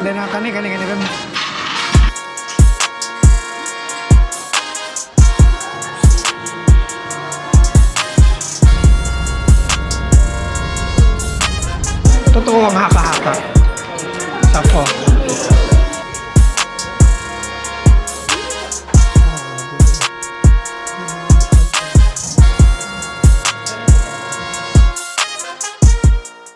Then ang kani kani kani babe. Totoo ang haka-haka. Sa pho.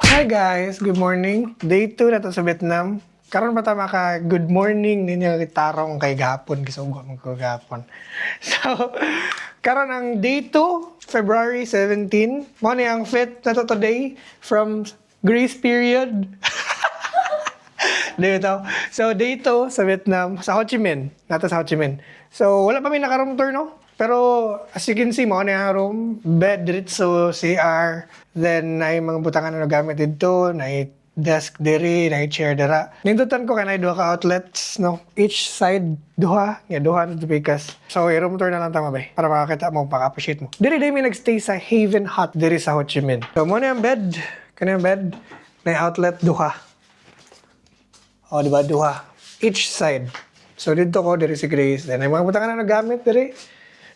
Hi guys, good morning. Day 2 na to sa Vietnam. Karon pa ta maka good morning ninyo tarong kay gahapon gisugo man ko gahapon. So, karon ang day 2, February 17. Mo ni ang fit na to today from grace period. Dito. So, day 2 sa Vietnam, sa Ho Chi Minh. Nata sa Ho Chi Minh. So, wala pa may naka-room tour, no? Pero, as you can see, mo na ang room. Bed, diretso, CR. Then, na mga butangan na gamit dito. Na desk diri, na chair dira. Nindutan ko kay na duha ka outlets, no? Each side duha, nga duha na pikas. So, i-room tour na lang tama ba? Para makakita mo, maka-appreciate mo. Diri day mi nagstay sa Haven Hut diri sa Ho Chi Minh. So, mo na ang bed. Kani ang bed. Na outlet duha. O, di ba? Duha. Each side. So, dito ko, diri si Grace. Then, ay mga butangan na nagamit diri.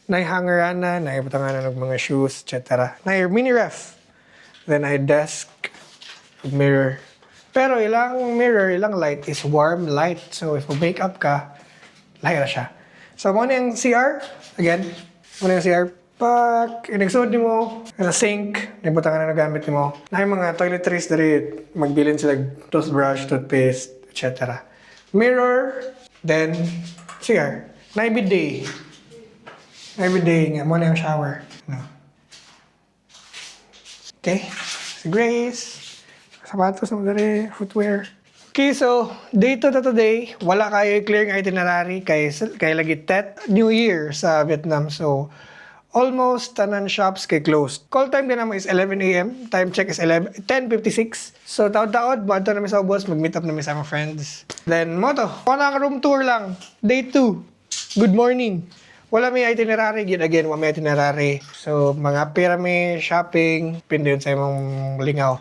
Nay hanger na, nay butangan na ng mga shoes, etc. Nay mini ref. Then, ay desk, mirror. Pero ilang mirror, ilang light is warm light. So, if make-up ka, lahi na siya. So, mo na yung CR. Again, mo na yung CR. Pag inagsuod nimo sa sink, yung butangan na nagamit nimo. Na yung mga toiletries diri, magbilin sila toothbrush, toothpaste, etc. Mirror, then CR. Na bidet. Na bidet nga mo na yung shower. No. Okay. Si Grace. Sapatos na diri, footwear. Okay, so day 2 to today, wala kayo clear nga itinerary kay kay lagi Tet New Year sa Vietnam. So almost tanan shops kay closed. Call time din naman is 11 a.m. Time check is 11 10:56. So taod-taod, moadto na mi sa ubos, mag-meet up na mi sa mga friends. Then mo to, wala ang room tour lang. Day 2. Good morning. Wala may itinerary gid again, wala may itinerary. So mga pera may shopping, pindot sa imong lingaw.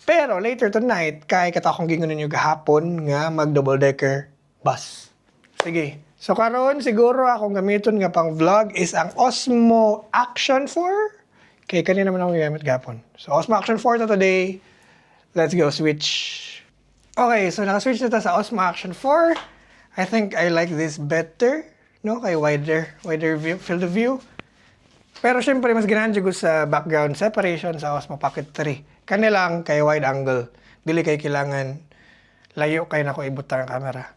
Pero later tonight, kay kato akong gingon ninyo gahapon nga mag double decker bus. Sige. So karon siguro akong gamiton nga pang vlog is ang Osmo Action 4. Kay kanina naman akong gamit gahapon. So Osmo Action 4 to today. Let's go switch. Okay, so naka-switch na ta sa Osmo Action 4. I think I like this better, no? Kay wider view, field of view. Pero syempre, mas ganahan jud ko sa background separation sa Osmo Pocket 3. Kani lang kay wide angle. Dili kay kailangan layo kay nako ibutang ang camera.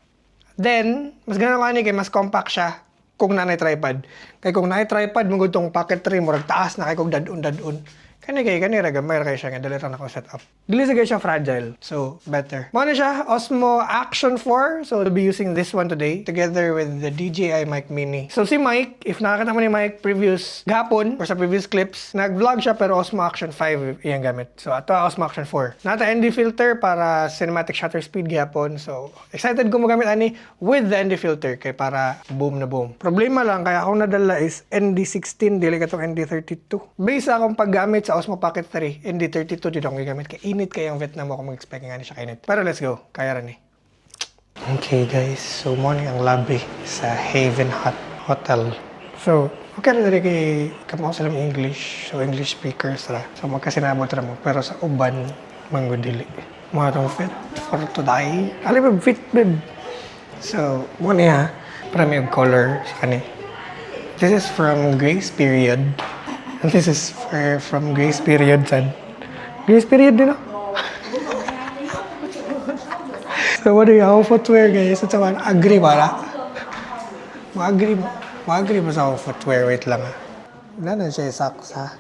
Then, mas ganahan ko ani kay mas compact siya kung naa nay tripod. Kay kung naay tripod mo gud tong Pocket 3 murag taas na kay kog dadun-dadun. Kani kay kani ra gamay ra kay siya nga dali ra nako set up. Dili sa kay siya fragile. So, better. Mo na siya Osmo Action 4. So, we'll be using this one today together with the DJI Mic Mini. So, si Mike, if nakakita mo ni Mike previous gahapon or sa previous clips, nag-vlog siya pero Osmo Action 5 iyang gamit. So, ato Osmo Action 4. Nata ND filter para cinematic shutter speed gihapon. So, excited ko mogamit ani with the ND filter kay para boom na boom. Problema lang kaya akong nadala is ND16 dili katong ND32. Based sa akong paggamit sa Osmo Pocket 3, ND32 dito akong gigamit kay init kay ang Vietnam, ako mag-expect nga ni siya kainit. Pero let's go, kaya ra ni. Okay guys, so mo ni ang lobby sa Haven Hut Hotel. So, okay ra diri kay kamao sila English. So, English speakers ra. So, magkasinabot ra mo. Pero sa uban, manggod dili. Mga tong fit for today. Ali babe, fit babe. So, mo niya. Para may og color sa kani. This is from Grace Period. And this is from Grace Period, sad. Grace Period din, no? So, what do you have footwear, guys? At sa agree ba na? Ma-agree mo. Ma-agree mo sa akong footwear. Wait lang, ah. Wala na siya socks, ha?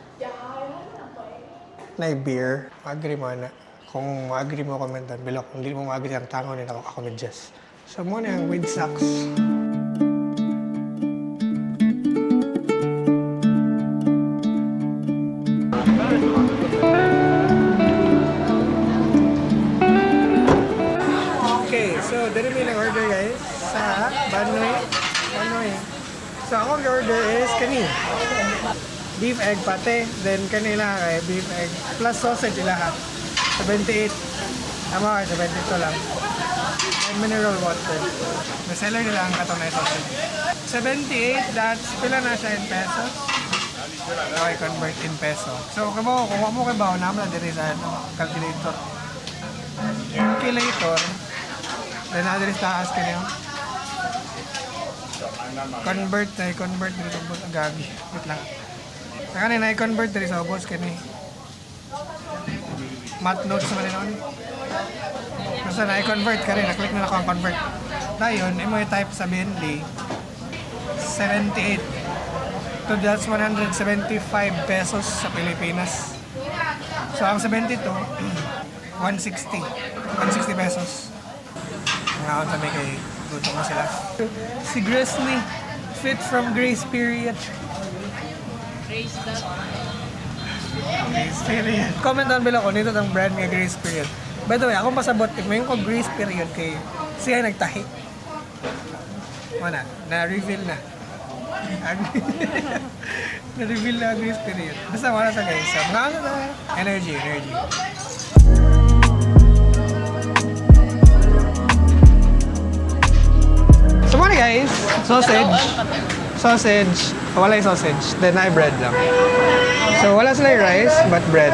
Na beer. Ma-agree mo na. Kung ma-agree mo, commentan below. Kung hindi mo ma-agree ang tango nila ako, ako medyas. So, mo na ang with socks. Okay, so diri mi nag-order guys sa Banoy. Banoy. So akong order is kani. Beef egg pate, then kanila kay beef egg plus sausage ilaha. 78. Tama ka, 72 lang. And mineral water. Bestseller nila ang katong na sausage. 78, that's pila na siya in pesos? Okay, convert in peso. So, kamo, kung wa mo kay bawo, naman na diri sa ano, calculator. Calculator. Then, na diri sa taas kini, oh. Convert na, i-convert diri sa ubos. Ang gagi. Wait lang. Saka na, i-convert diri sa ubos kini. Math notes naman din. Basta na, i-convert ka rin. Na-click na ako ang convert. Dayon, imo i-type sa BND, 78. So that's 175 pesos sa Pilipinas. So ang 72, 160. 160 pesos. Ngaon sa may kay gutom na sila. Si Grizzly, fit from grace period. Grace that. Grace period. Comment down below kung nito ang brand nga grace period. By the way, akong pasabot, if may ko grace period kay siya nagtahi. Wala, na-reveal na. Na-reveal na ang grace period. Basta wala sa guys. So, mga ano na, energy, energy. So, muna guys, sausage. Sausage. Wala yung sausage. Then, I bread lang. So, wala sila yung rice, but bread.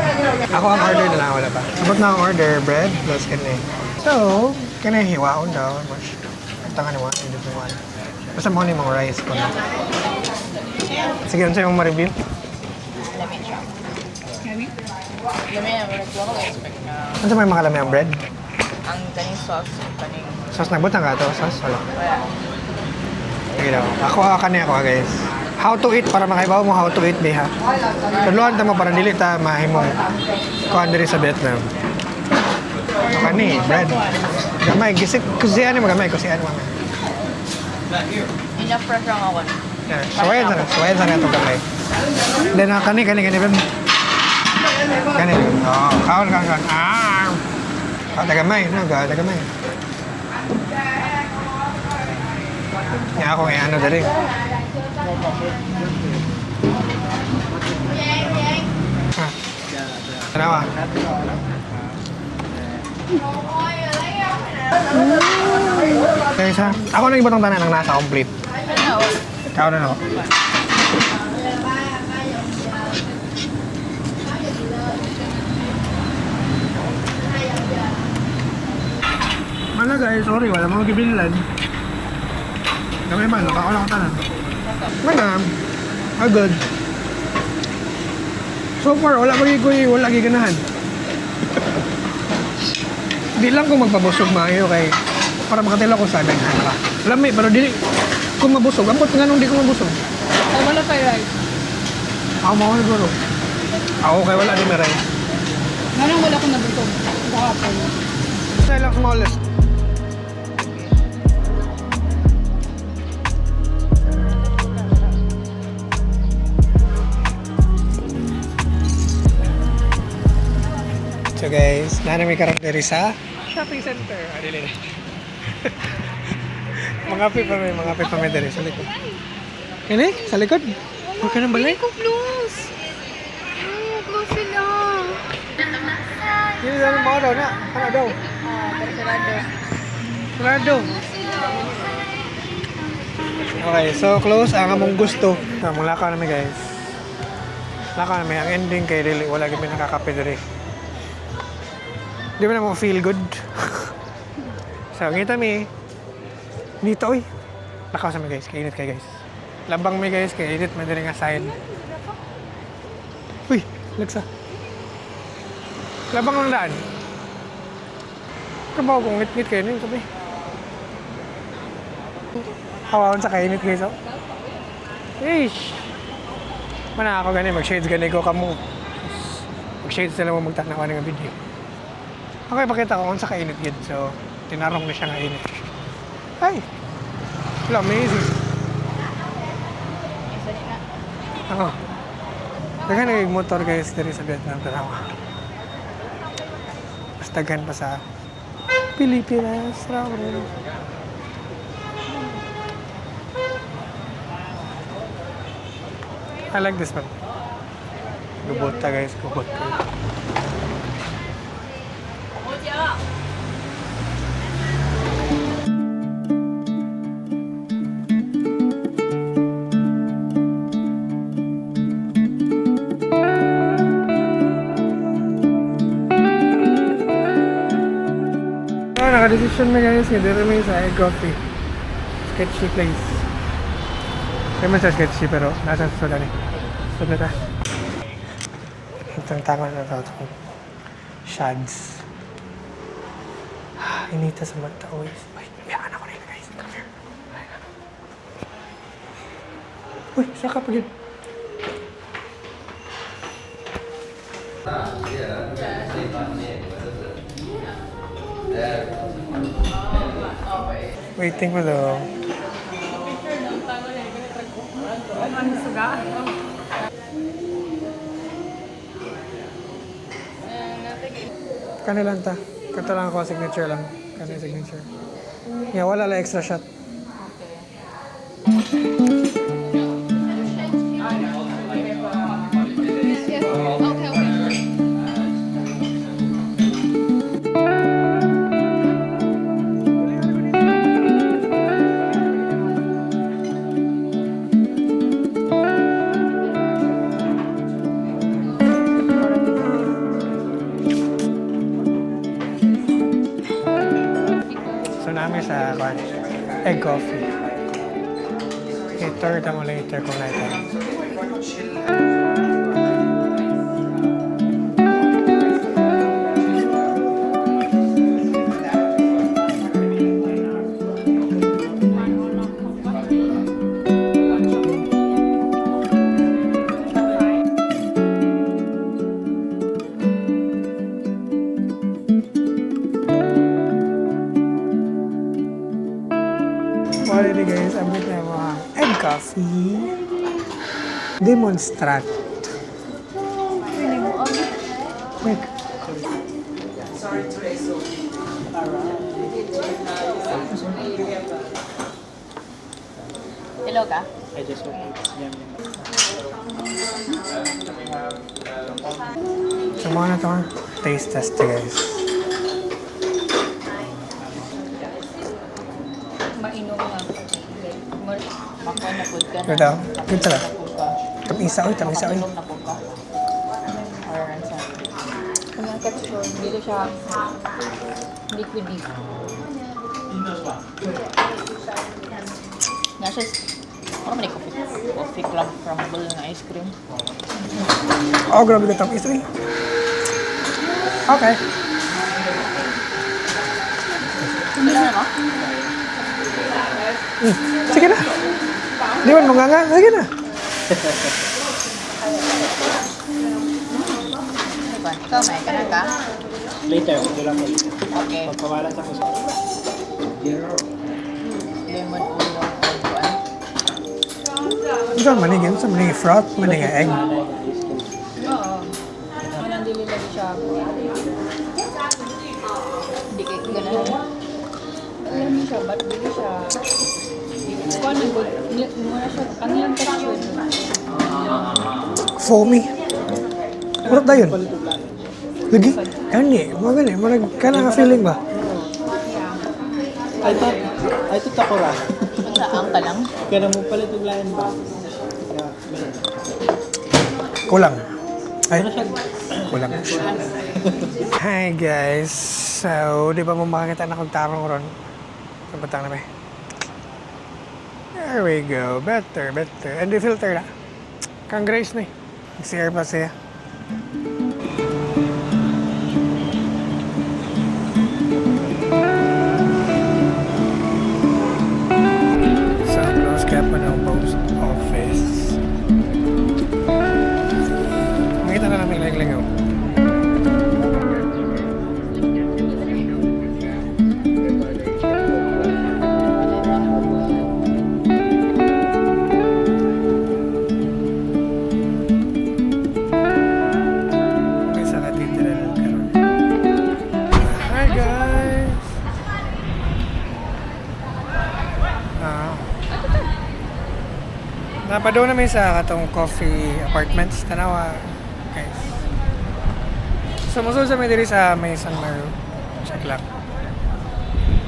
Ako ang order na lang, wala pa. Abot na ang order, bread plus kani. So, kani hiwaon daw. Much. Ang tanga ni mga, hindi ko wala. Basta mo ni mga rice ko na. Sige, ano sa'yo mong ma-review? Lami siya. Lami? Lami na, wala ko expect na Ano sa may mga lami ang bread? Ang kaning sauce, ang kaning Sauce, nagbutang ka to? Sauce? Wala. Wala. Sige daw. Ako, ah, kani ako, ah, guys. How to eat, para makaibaw mo how to eat, beha. Tudloan ta mo para dili ta mahimo kuan diri sa Vietnam. So, kani, bread. Gamay, gisik, kusian mo gamay, kusian mo. Enough fresh lang ako. Yeah, suwayan sana itong gamay. Then, ah, kani, kani, kani, babe. Kani. Oh, kaon, kaon, kaon. Ah! Kaon, tagamay, no, kaon, tagamay. Nga ako, eh, ano dali. Ah. Tanawa. Guys, ha? Ako nang ibutang tanan ang nasa complete. Ano? Ikaw na no. Mana guys, sorry, wala mga gibilad. Gamay man, ako lang tanan. Mana, ah, good. So far, wala ko ko'y wala giganahan. Di lang ko magpabusog maayo kay para makatila ko sa daghan pa. Lami, pero dili kung mabusog, ambot nga nung di ko mabusog. Oh, wala pa rice. Ako mo siguro. Ako kay wala di may rice. Ganun wala ko nabusog. Kahapon. Sa lang smallest. So guys, naa mi karon diri sa shopping center. Ah, dili na. Mga pa may diri sa likod. Kini? Sa likod? Huwag ka nang balay. Ko close! Oh, close sila. Dili na mo daw na. Ano daw? Ah, pero sarado. Sarado. Okay, so close ang among gusto. So, mulakaw namin guys. Lakaw namin. Ang ending kay dili wala gyud may nakakape diri. Di ba na mo feel good? So, ngita mi. Dito oy. Lakaw sa mi guys, kainit kay guys. Labang mi guys, kay init man diri nga sign. Uy, lagsa. Labang ang daan. Kabaw kung ngit-ngit kayo niyo, sabi. Hawaon sa kainit guys, oh. Eish! Mana ako gani, mag-shades gani ko kamo. Mag-shades na lang mo magtanaw ng video. Okay, pakita ko kung sa kainit gid. So, tinarong na siya nga init. Ay! Wala, amazing. Isa na. Ako. Daghan na motor guys diri sa Vietnam, tanawa. Mas daghan pa sa Pilipinas. Raw. I like this one. Kubota guys, kubota. naka-decision na, guys, nga diri may sa egg coffee. Sketchy place. Kaya man sa sketchy pero nasa sa ni. So na ta. Itong tama na to, itong shads. Ah, inita sa mata, uy. Ay, biyaan ako nila, guys. Come here. Ay, uy, saka pa yun. Waiting for the. Ano suga? Kanilang ta. Kato lang ako, signature lang. Kani signature. Yeah, wala lang extra shot. Okay. So namin sa kwan, egg coffee. Later, tamo later kung later. Already, guys, abot na mga egg coffee. Demonstrat. Wait. Hello ka? I just hope it's yum yum. So mga na to, taste test to, guys. Mainom na. Makuha na po ka na. Ito, ito lang. Na po ka. Tamisa, oy, tamisa, oy. Makatulog na po ka. Or sa. Ang texture, dito siya liquidy. Nga siya, parang may coffee, coffee club crumble na ice cream. Oh, grabe ka tamis, oy. Okay. Wala na ba? Sige na. Di man mo nga nga. Sige na. Diba? Ikaw, may ka na ka? Later, ito lang po later. Okay. Pagpawala sa puso. Lemon oolong or kuan. Unsa man ni, unsa man ni froth man ni nga egg. Oo. Walang dili lagi siya. Hindi kay ganahan. Alam mo siya, ba't dili siya? Kuan na good. Mura siya, ang iyang texture. Foamy. Murag dayon. Lagi. Kani, mo gani, murag kana nga feeling ba? I thought ako ra. Saan ka lang? Kaya mo palit og lain ba? Yeah. Kulang. Ay, Ano siya? kulang. Hi, guys. So, di ba mo makakita na kong tarong ron? Sa batang na ba? There we go. Better, better. And the filter na. Kang Grace na eh. CR pa siya. So, close kaya pa ng post office. Makita na namin lang. May sa cathedral karon. Hi, guys! Ah. Napadoon namin sa katong coffee apartments. Tanawa, guys. So, musulod sa may diri sa may San Maru. Check lang.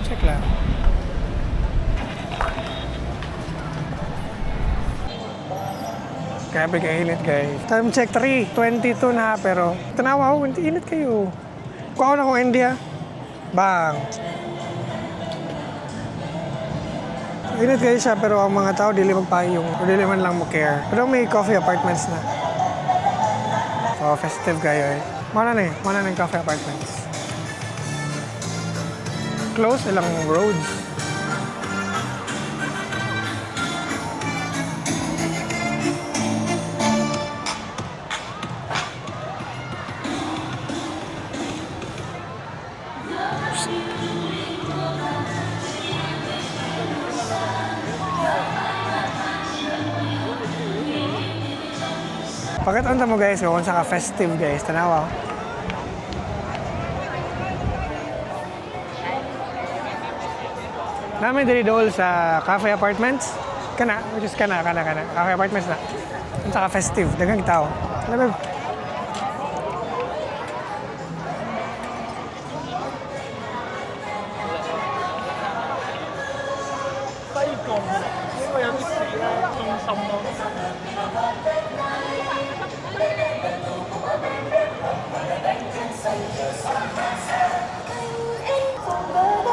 Check lang. Grabe ka init, guys. Time check 3:22 na pero tanawa ko, init kayo. Kuha na kong India. Bang. Init kayo siya pero ang mga tao dili magpayong o dili man lang mo care. Pero may coffee apartments na. So festive kayo eh. Mana na eh, mana na yung coffee apartments. Close ilang roads. Pakita mo guys, kung sa ka festive guys, tanawa. Namin diri dool sa Cafe Apartments. Kana, which is kana, kana, kana. Cafe Apartments na. Ang saka festive, daghang tao. Alam mo,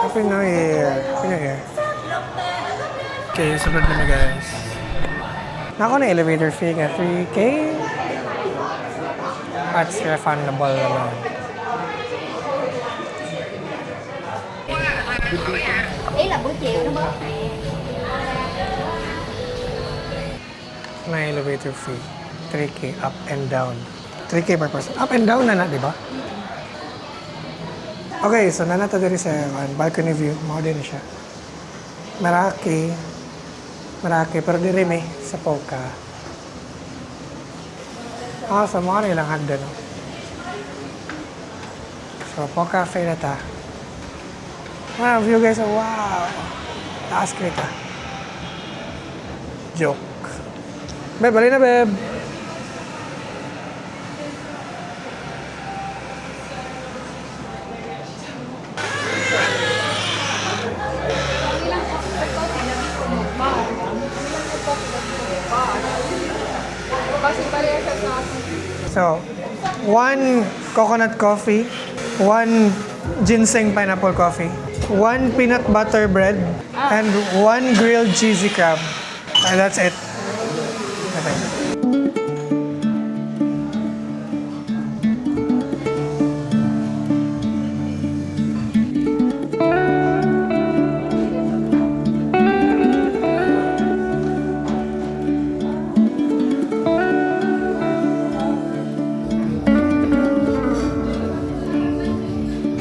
Happy New Year! Happy New Year! Okay, sunod na guys. Nako na elevator fee nga 3K. That's refundable naman. Ý là buổi chiều nó bớt nè. Na elevator fee. 3K up and down. 3K per person. Up and down na na, di ba? Okay, so nanata diri sa balcony view. Mao din siya. Meraki. Meraki, pero diri may sa Poca. Ah, sa mga ilang hagdan, no? So, Poca Cafe na ta. Wow, view guys. Wow! Taas kita. Joke. Beb, balik na, beb. Kasi pareha siya sa So, one coconut coffee, one ginseng pineapple coffee, one peanut butter bread, and one grilled cheesy crab. And that's it. Okay.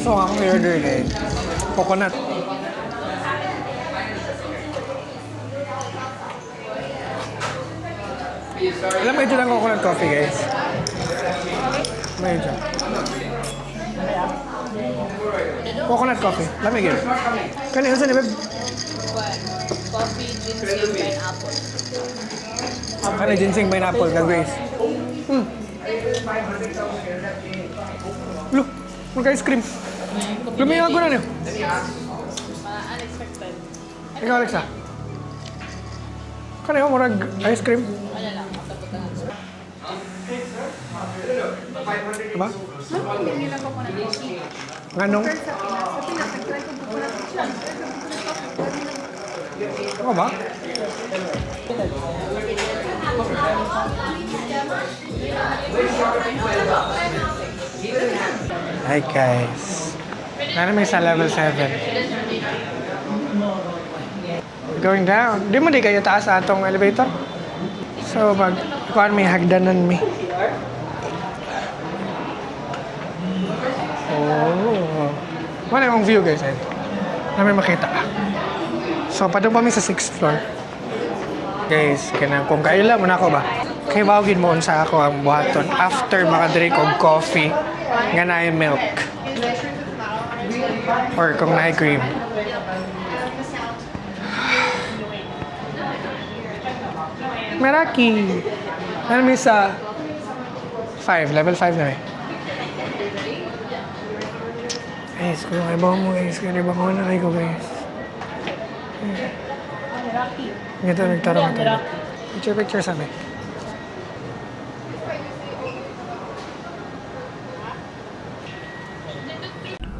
So, ang akong order kay coconut. Alam mo ito lang coconut coffee, guys. Medyo. Coconut coffee. Lamig yun. Kani, ano ni Beb? Coffee, ginseng, pineapple. Kani, ginseng pineapple, kag Grace. Lo, mag-ice cream. Lumiyaw ko na niyo. Mga unexpected. Ikaw, Alexa. Kani, oh, murag ice cream. Ano lang, matabutan. Diba? Hindi nila coconut coffee. Nganong? Sa Pinas, sa Pinas, nag-try ko coconut coffee. Nag-try ko coconut coffee. Ako ba? Hi guys. Nana may sa level 7. Going down. Di mo di kayo taas sa atong elevator? So pag kuan may hagdanan mi. Oh. Wala yung view guys. Ayun. Namin makita. So, padung pa mi sa 6th floor. Guys, kanang kung kaila mo na ako ba? Kay bawgin mo unsa ako ang buhaton after makadrink og coffee nga naay milk or kung naay cream. Meraki. Ano mi sa 5, level 5 na eh. Guys, kung iba mo guys, kung iba ko na kayo guys. Ito, nagtarong ito. Picture, picture sabi.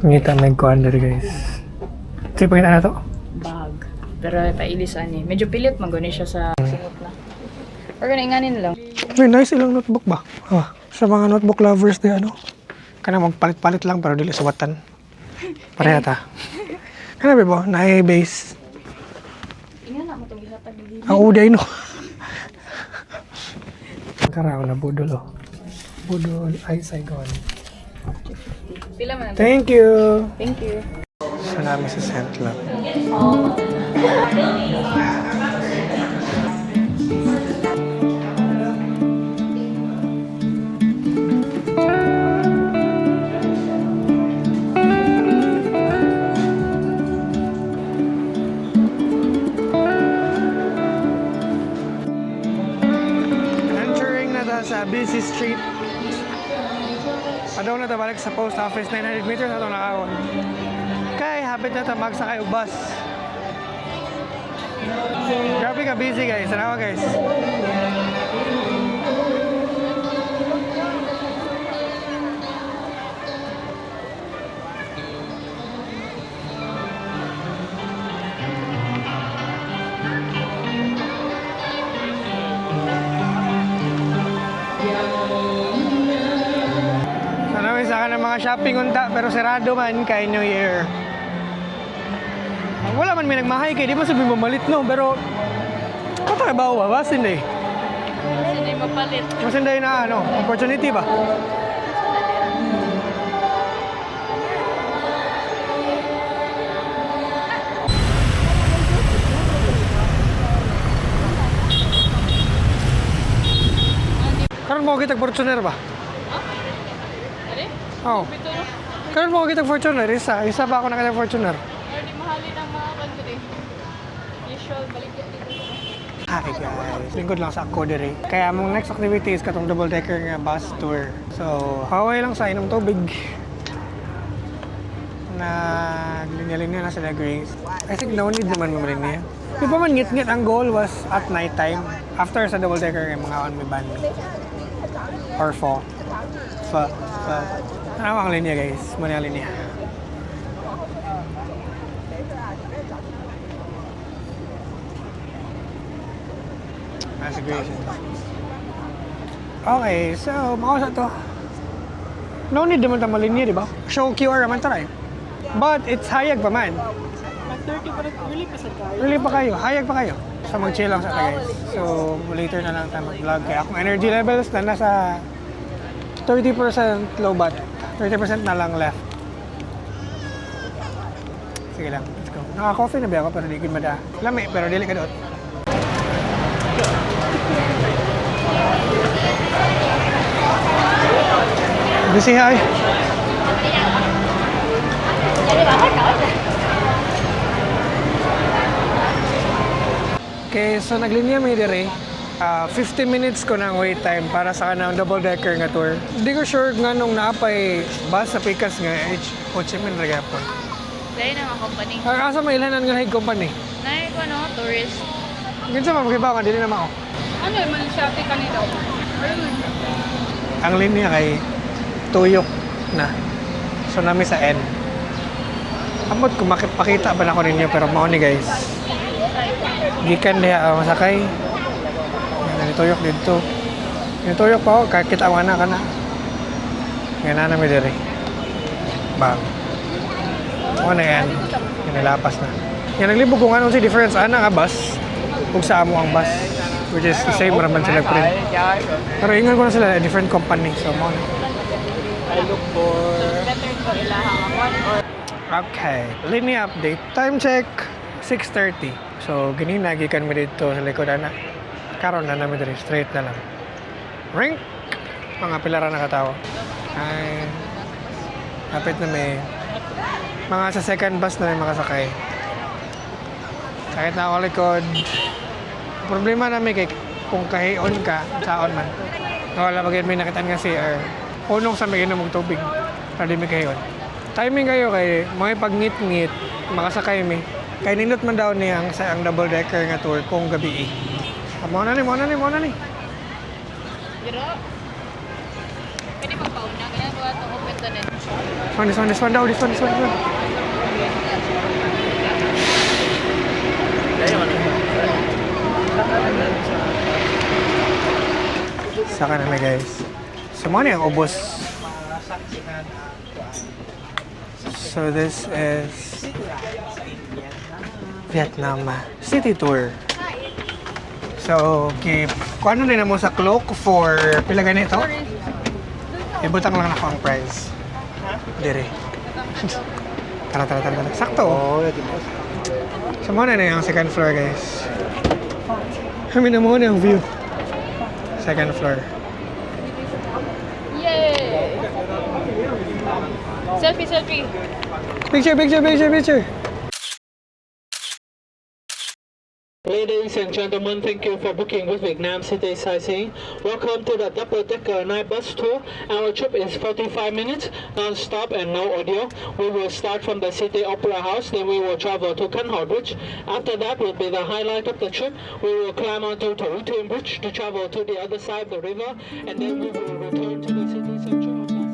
Ngita may kuan diri guys. Ito yung na to. Bag. Pero tailis ani. Medyo pilit man gani siya sa singot na. Or gani inganin lang. May nice ilang notebook ba? Ah, sa mga notebook lovers di ano. Kana magpalit-palit lang pero dili suwatan. Pareha ta. Kana ba? Naay base. Ingan na mo tong gihatag dili. Ang uday no. Karaw na budol oh. Budol ay Saigon. Pila man. Thank you. Thank you. Sa namin sa Sentla. Entering na ta sa busy street. Padaw na ta balik sa post office, 900 meters na itong nakawon. Kay hapit na ta magsakay og bus. Grabe ka busy guys. Tanawa guys. Sana may sa ng mga shopping unta pero sarado man kay New Year. Wala man may nagmahay kay di man sabi mamalit no pero Kata ba ba basin eh. Kasi na mapalit. Mas hindi na ano, opportunity ba? Karon mo kitag Fortuner ba? Are? Oo. Pito no. Karon mo kitag Fortuner isa, isa pa ako nakita Fortuner. Or di mahalin ang mga country. Usual balik dito. Hi guys, lingkod lang sa ako diri. Kaya among next activity is katong double decker nga bus tour. So, haway lang sa inom tubig. Naglinya-linya na sila Grace. I think no need naman mamalinya. Di pa man ngit-ngit ang goal was at night time. After sa double decker nga mga on may band. Or four. Fa, fa. Ano ang linya guys? Muna ang linya. Nasa Grace. Okay, so makausap to. No need naman ta malinya, di ba? Show QR naman tara eh. But it's hayag pa man. Pag 30 pa rin, early pa sa tayo. Early pa kayo, hayag pa kayo. So mag-chill lang sa ta guys. So later na lang tayo mag-vlog. Kaya akong energy levels na nasa 30% low bat. 30% na lang left. Sige lang, let's go. Naka-coffee na ba ako pero di ko mada. Lami, pero dili ka doon. Busy hi. Okay, so naglinya mi dire. 50 minutes ko ng wait time para sa kanang double decker nga tour. Hindi ko sure nga nung naapay bus sa Pikas nga H Ho Chi Minh ra gyapon. Dahil na mga company. Ang asa may ilanan nga hig company. Nay ko no, tourist. Kinsa man makibaw nga dili na mao. Ano man siya kanina? Ang linya kay tuyok na. So nami sa N. Amot kung makipakita ba na ko ninyo pero mao ni guys. Gikan diha masakay. Yan, nituyok dito. Nituyok pa ako, kahit kita na kana. Nga na nami diri. Bang. Mao na yan. Yan, nilapas na. Yan, naglibog ko nga si difference ana nga bus ug sa amo ang bus which is the same raman sila print. Pero ingon ko na sila different company so mao na. I look for... Better ko ilahang one or Okay, linya update. Time check, 6:30. So, ganina, gikan mi dito sa likod, ana. Karon na namin diri, straight na lang. Ring! Mga pilara na katawa. Ay, kapit na may mga sa second bus na may makasakay. Sakit na ako likod. Problema namin kay kung kahion ka, saon man. Wala pa may nakitaan nga CR. Unong sa may inom og tubig. Para di may kahion. Timing kayo kay mga pagngit-ngit, makasakay mi. Kay nindot man daw niya ang sa ang double decker nga tour kung gabi eh. Ah, mao na ni, mao na ni, mao na ni. Pero pwede magpauna ganyan ba itong open to net. This one, this one, this one daw, this one, this one, this one. Saka na guys. So mo ni ang ubos. So this is Vietnam City Tour. So, keep kung ano din mo sa Klook for pila ganito? Ibutang lang nako ang price. Dire. Tara, tara, tara, tara. Sakto. So, mo na na yung second floor, guys. Kami na mo na yung view. Second floor. Yay! Selfie, selfie. Picture, picture, picture, picture. Ladies and gentlemen, thank you for booking with Vietnam City Sightseeing. Welcome to the double-decker night bus tour. Our trip is 45 minutes, non-stop and no audio. We will start from the City Opera House, then we will travel to Khanh Hoa Bridge. After that will be the highlight of the trip. We will climb onto Thủ Thiêm Bridge to travel to the other side of the river, and then we will return to the city center of Lhasa.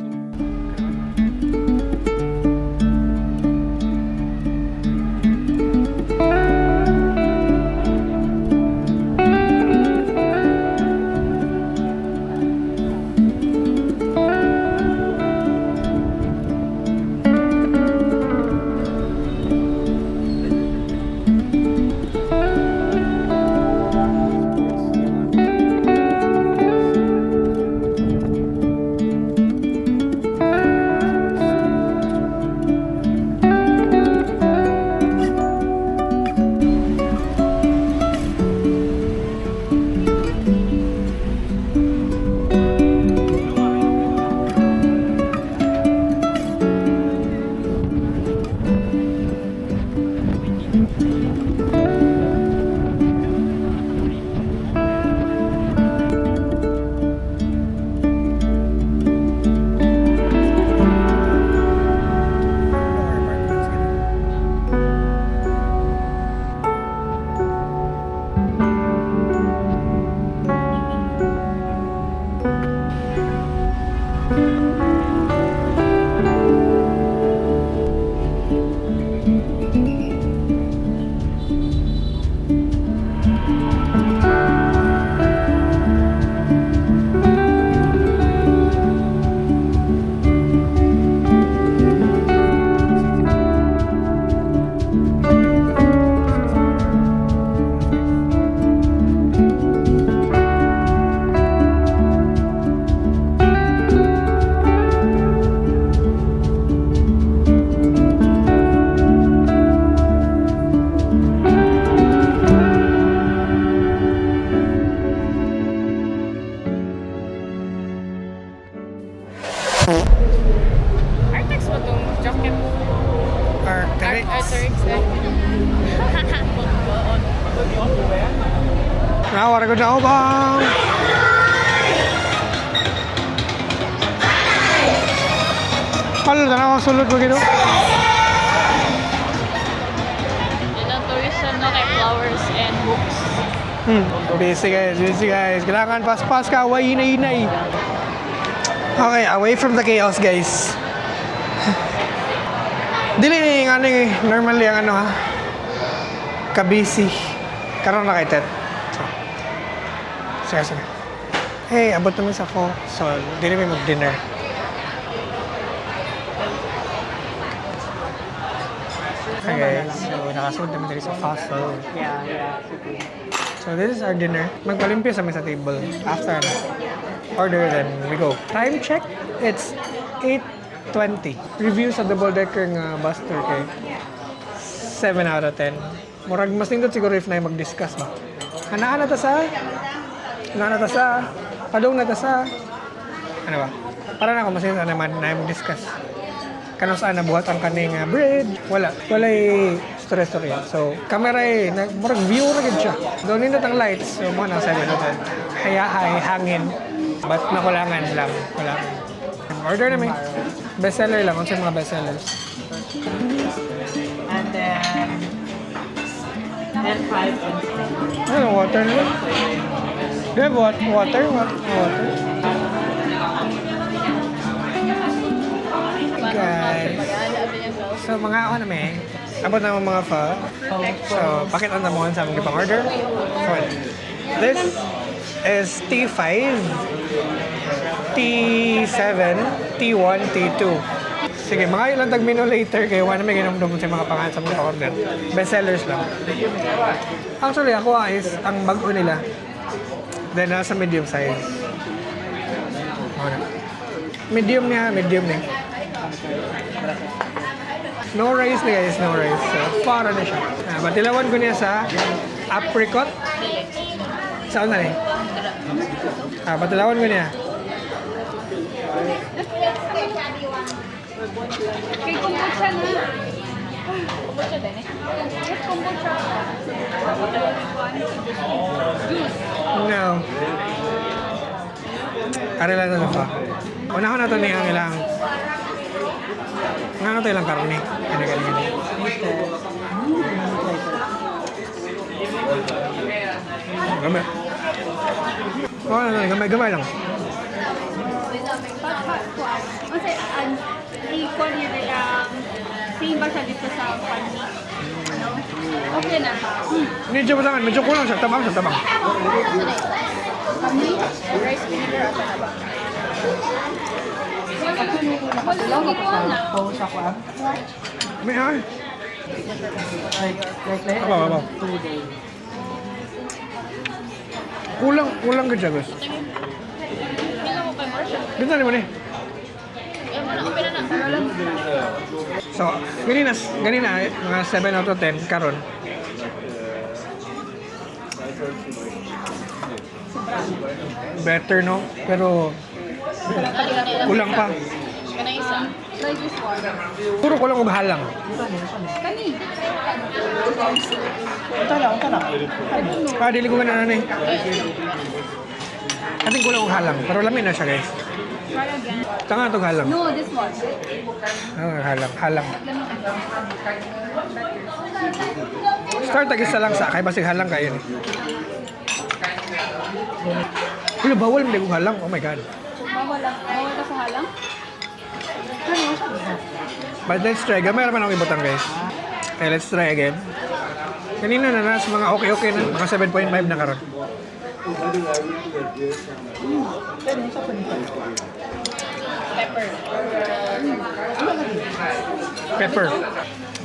Artex mo tong jacket. Arcteryx. Artex eh. Nawara ko na ubang. Palo na ang sulod ko gino. Yan ang tourism no kay flowers and books. Busy guys, busy guys. Kailangan paspas ka, way hinay-hinay. Okay, away from the chaos guys. Dili ni yung ano eh, normally ang ano ha. Kabisi. Karon na kay Tet. So, sige, sige. Hey, abot naman sa 4. So, dili may mag-dinner. Okay, so nakasunod naman dito sa fossil. Yeah. So this is our dinner. Magpalimpyo sa sa table. After ano, order then we go. Time check, it's 8:20. Review sa double decker nga bus tour kay 7 out of 10. Murag mas nindot siguro if na mag-discuss ba. Hanaan na ta sa Hanaan na ta sa Padong na ta sa ano ba? Para na ako mas nindot naman na mag-discuss. Kano saan nabuhat ang kaning bridge. Wala. Walay stress story. So, camera eh, murag view ra gid siya. Doon nindot ang lights. So, mo na 7 out of 10. Hayahay, hangin. But nakulangan lang. Kulangan. Order na may. Bestseller lang. Unsa yung mga bestsellers? And then, 10, 5, and Ano, water na lang? Do you have water? Water? Guys. So, mga ako na may. Abot na mga pho. So, pakit ang namuhan sa among gipang order. So, this. is T5, T7, T1, T2. Sige, mga ilang tag menu later kay wala may ginomdom sa mga pangalan sa mga order. Best sellers lang. Actually, ako is ang bago nila. Then nasa medium size. Ano na. Medium niya, medium niya. No rice na guys, no rice. So, para na siya. Ah, batilawan ko niya sa apricot. Saan na eh? Ah, batilawan ko niya. Kay kombucha na. Kombucha din eh. Yes, kombucha. Juice. No. Are lang na pa. Una ko na to niya ang ilang. Nga na to ilang karne. Ano gani gani. Gamay. Oh, ano, gamay gamay lang. Kasi, an, equal yun eh, same ba siya dito sa panni? No? Okay na. Medyo ba medyo kulang siya, tabang siya, tabang. Kami? Rice vinegar ato na ba? Wala ko na. Post ako ah. May ay. Like Aba, aba. 2 days. Kulang, kulang ka siya, guys. Kailan ko kay Marsha? Dito na mo ni. Eh, mo na, open na na. So, ganina, ganina, mga 7 out of 10, karon. Better, no? Pero, kulang pa. Kanang isa. Try this one. Puro kulang og halang. Kani. Unta lang, unta lang. Ah, dili ko ganun eh. I think kulang og halang. Pero lamin na siya, guys. Try again. Tanga itong halang. No, this one. Ah, halang, halang. Start tag isa lang sa kay basig halang kayo ni. Pero bawal mo kong halang. Oh my God. Bawal lang. Bawal ka sa halang? But let's try. Gamay naman akong ibutang, guys. Okay, let's try again. Kanina na nasa mga okay-okay na. Mga 7.5 na karon. Pepper. Pepper.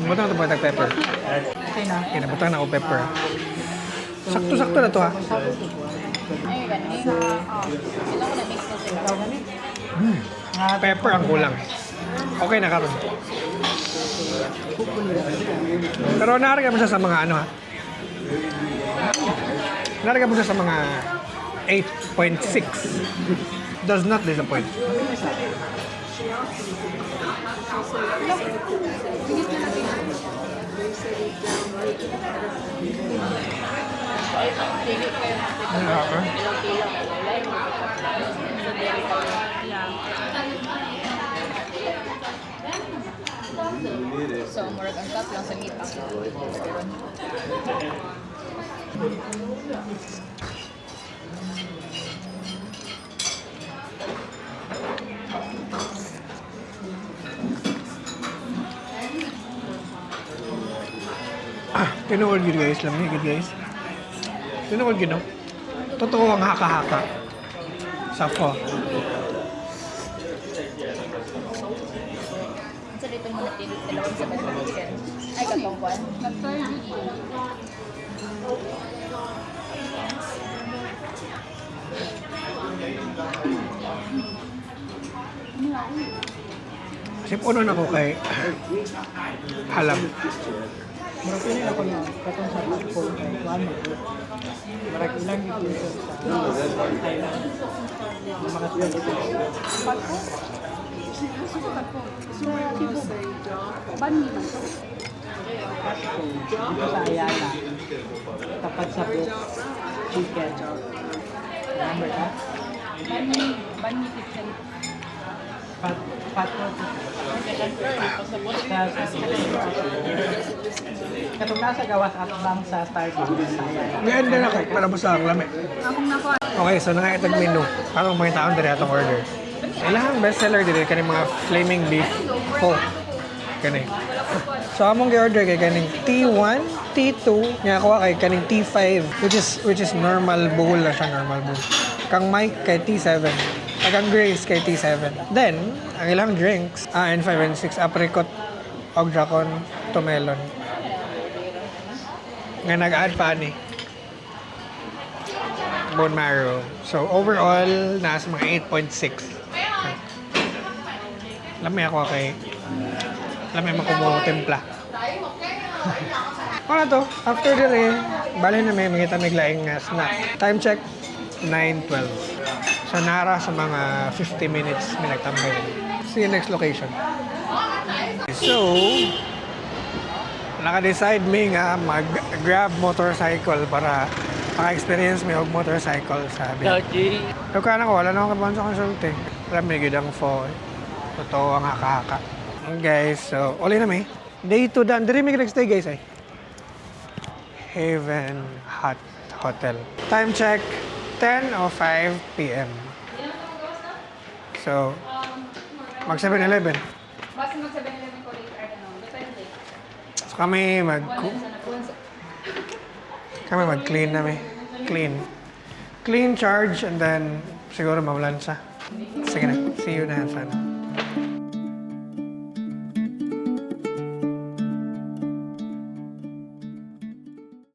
Butang ito pa pepper. Okay na. Okay, nabutang na ako pepper. Sakto-sakto na to ha. Ay, gani. Kailan ko na-mix na sila. Pepper ang kulang. Okay na karon. Pero naarga mo siya sa mga ano ha. Naarga mo siya sa mga 8.6. Does not disappoint. Ah, So, murag ang top lang sa meat ang Ah, tinuod yun guys, lamig yun guys. Tinuod yun no? Totoo ang haka-haka. Sa pho. Sa dito mo natin, dalawang sa batang chicken. Ay, katong kwan. Kasi puno na ko kay halam. Murag pili ako na katong sa platform kay kuan mo. Murag ilang gyud sa Thailand. Mga spaghetti. Dito sa Ayala. Tapat sa Book Chicken. Remember ka? Banmi kitchen. Pat Patro. Sa Katong nasa gawas at lang sa Starbucks sa Ayala. Ngayon din ako, para mo sa ang lami. Akong nakuha. Okay, so nakaitag menu. Parang mga taon diri atong order. Ilahang bestseller diri kani mga flaming beef pho. Kani. So among gi-order kay kaning T1, T2, nga ako kay kaning T5, which is normal bowl na siya, normal bowl. Kang Mike kay T7. Ag ang Grace kay T7. Then, ang ilang drinks, N5 and 6 apricot og dragon to melon. Nga nag-add pa ni bone marrow. So overall, nasa mga 8.6. Lami ako kay lami mo kumo timpla. Ano to? After dire, bali na may mangita may laing nga snack. Time check, 9:12. So nara sa mga 50 minutes may nagtambay. See you next location. So, naka-decide mi nga mag-grab motorcycle para maka-experience mi og motorcycle sa Vietnam. So kaya ko, wala na akong kaban sa consulting. Alam mo, gid ang pho. Totoo ang haka-haka. Guys, so, uli na mi. Day 2 done. Diri mi next day, guys, ay. Haven Hut Hotel. Time check, 10:05 p.m. So, mag 7-Eleven. Basta mag 7-Eleven ko later, I don't know. Depende. So kami mag-clean na mi. Clean. Clean, charge, and then siguro mawalan siya. Sige na. See you na sana.